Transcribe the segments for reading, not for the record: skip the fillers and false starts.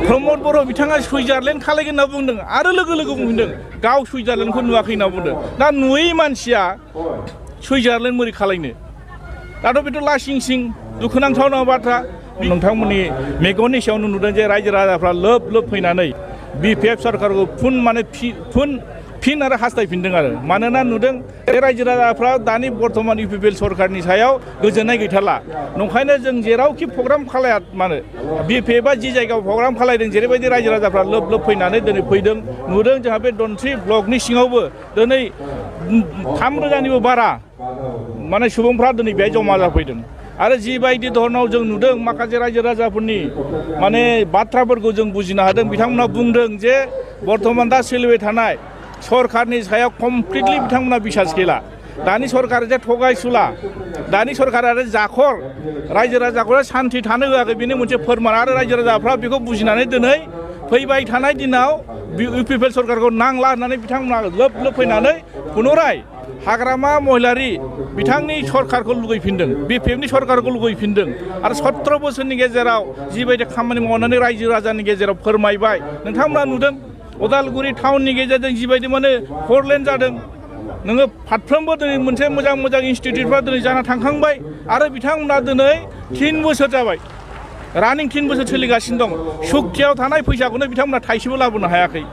प्रमद बर' बिथाङा सुइजारलेण्ड खालायगोन होनना बुंदों आरो लोगो लोगो बुंदों गाव सुइजारलेण्डखौ नुवाखै होनना बुंदों दा नुयै मानसिया सुइजारलेण्ड बोरै खालायनो दाथ' बेथ' लासिं सिं दुखुनांथाव बाथ्रा नोंथांमोननि मेगननि सायावनो नुदों जे रायजो राजाफ्रा लोब लोब फैनानै BPF सरकारखौ फिन आरो हास्थायफिनदों आरो मानोना नुदों बे रायजो राजाफ्रा दानि बर्तमान UPPL सरकारनि सायाव गोजोननाय गैथारला नंखायनो जों जेरावखि प्रग्राम खालाया मानो BPF जि जायगायाव प्रग्राम खालायदों जेरैबायदि रायजो राजाफ्रा लोब लोब फैनानै दिनै फैदों नुदों जोंहा बे धोनस्रि ब्लकनि सिङावबो दिनै 3,000निबो बारा माने सुबुंफ्रा दिनै बेहाय जमा जाफैदों आरो जिबायदि धरनाव जों नुदों माखासे रायजो राजाफोरनि माने बाथ्राफोरखौ जों बुजिनो हादों बिथांमोना बुंदों जे बर्तमान दा सोलिबाय थानाय सरकारनि सायाव कमप्लिटलि बिथांमोना बिसास गैला दानि सरकार जे थगायसुला दानि सरकार आरो जाखर रायजो राजाखौ सान्थि थानो होआखै बेनि मोनसे फोरमान आरो रायजो राजाफ्रा बेखौ बुजिनानै दिनै फैबाय थानाय दिनाव UPPL सरकारखौ नांला होननानै बिथांमोना लोब लोब फैनानै पुनराय हाग्रामा महिलारि बिथांनि सरकारखौ लुगैफिनदों BPFनि सरकारखौ लुगैफिनदों आरो 17 बोसोरनि गेजेराव जिबायदि खामानि मावनानै रायजो राजानि गेजेराव फोरमायबाय नोंथांमोना नुदों उदालगुरि टाउननि गेजेरजों जिबायदि माने 4 लेन जादों नोङो फारफ्रोमबो दिनै मोनसे मोजां इनस्टिट्युटफ्रा दिनै जाना थांखांबाय आरो बिथांमोना दिनै 3 बोसोर जाबाय रानिं 3 बोसोर सोलिगासिनो दं सुक्तियाव थानाय फैसाखौनो बिथांमोना थाइसेबो लाबोनो हायाखै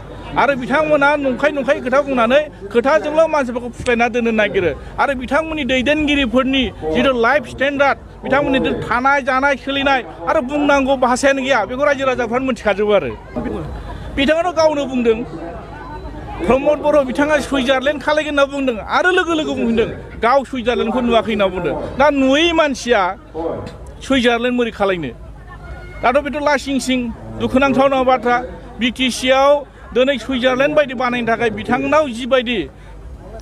आरो बिथांमोना नंखाय खोथा बुंनानै खोथाजोंल' मानसिफोरखौ फुस्लायना दोननो नागिरो आरो बिथांमोननि दैदेनगिरिफोरनि जिथु लाइफ स्टेन्डार्ड बिथांमोननि थानाय जानाय सोलिनाय आरो बुंनांगौ भाषायानो गैया बेखौ रायजो राजाफ्रानो मिथिखाजोबो आरो बिथाङाथ' गावनो बुंदों प्रमद बर' बिथाङा सुइजारलेण्ड खालायगोन होनना बुंदों आरो लोगो लोगो बुंदों गाव सुइजारलेण्डखौ नुवाखै होनना बुंदों दा नुयै मानसिया सुइजारलेण्ड बोरै खालायनो दाथ' बेथ' लासिं सिं दुखुनांथाव बाथ्रा BTCआव दिनै सुइजारलेण्ड बायदि बानायनो थाखाय बिथांनाव जिबायदि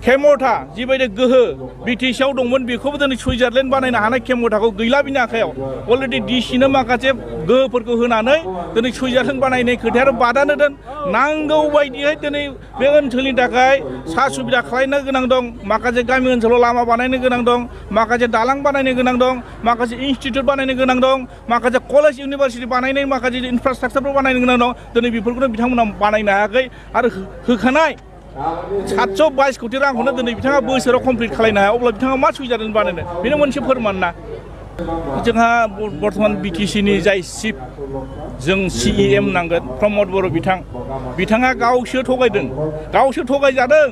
खेमथा जिबायदि गोहो BTCआव दंमोन बेखौबो दिनै सुइजारलेण्ड बानायनो हानाय खेमथाखौ गैला बिनि आखायाव अलरेडि DCनो माखासे गोहोफोरखौ होनानै दिनै सुइजारलेण्ड बानायनाय खोथाया बादानो दोन नांगौ बायदियै दिनै बे ओनसोलनि थाखाय सा सुबिदा खालामनो गोनां दं माखासे गामि ओनसोलाव लामा बानायनो गोनां दं माखासे दालां बानायनो गोनां दं माखासे इनस्टिट्युट बानायनो गोनां दं माखासे कलेज इउनिभारसिटि बानायनाय माखासे इनफ्रास्ट्राक्चारफोर बानायनो गोनां दं दिनै बेफोरखौनो बिथांमोना बानायनो हायाखै आरो होखानाय 722 कोटी रांखौनो दिनै बिथाङा बोसोराव कमप्लिट खालायनो हाया अब्ला बिथाङा मा सुइजारलेण्ड बानायनो बेनो मोनसे फोरमान ना जोंहा बर्तमान BTCनि जाय चिफ जों CEM नांगोन प्रमद बर' बिथाङा गावसो थगायजादों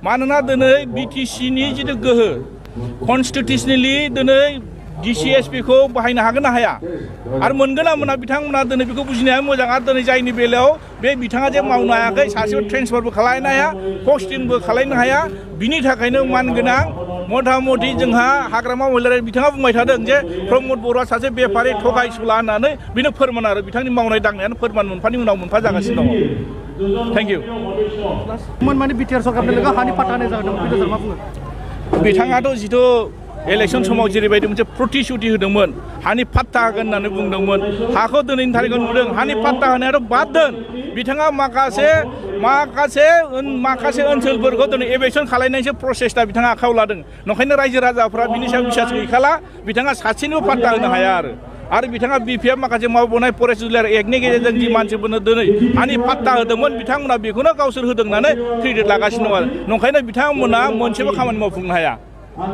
मानोना दिनै BTCनि जिथु गोहो कनस्टिटिउसनेलि दिनै DCSPखौ बाहायनो हागोन ना हाया आरो मोनगोन ना मोना बिथांमोना दिनै बेखौ बुजिनाया मोजां आरो दिनै जायनि बेलायाव बे बिथाङा जे मावनो हायाखै सासेबो ट्रेन्सफारबो खालामनो हाया पस्टिंबो खालामनो हाया बिनि थाखायनो मानगोनां मथा मथि जोंहा हाग्रामा महिलारि बिथाङा बुंबाय थादों जे प्रमद बर'आ सासे बेफारि थगायसुला होननानै बेनो फोरमान आरो बिथांनि मावनाय दांनायानो फोरमान मोनफानि उनाव मोनफा जागासिनो दङ थेंक इउ माने BTR सरकारनि लोगो हानि फाटा होनाय जादों मा बुङो बिथाङाथ' जिथु इलेक्शन समाव जेरैबायदि मोनसे प्रतिश्रुति होदोंमोन हानि फाट्टा होगोन होननानै बुंदोंमोन हाखौ दिनैनि थारिखआव नुदों हानि फाट्टा होनायाथ' बाद दोन बिथाङा माखासे ओनसोलफोरखौ दिनै एभेक्सन खालायनायसो प्रसेसटा बिथाङा आखायाव लादों नंखायनो रायजो राजाफ्रा बिनि सायाव बिसास गैखाला बिथाङा सासेनिबो फाट्टा होनो हाया आरो बिथाङा BPF माखासे मावबोनाय फरेस्ट रिलेटेड एक्टनि गेजेरजों जि मानसिफोरनो दिनै हानि फाट्टा होदोंमोन बिथांमोना बेखौनो गावसोर होदों होननानै क्रेडिट लागासिनो दं आरो नंखायनो बिथांमोना मोनसेबो खामानि मावफुंनो हाया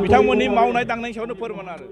बिथांमोननि मावनाय दांनायनि सायावनो फोरमान आरो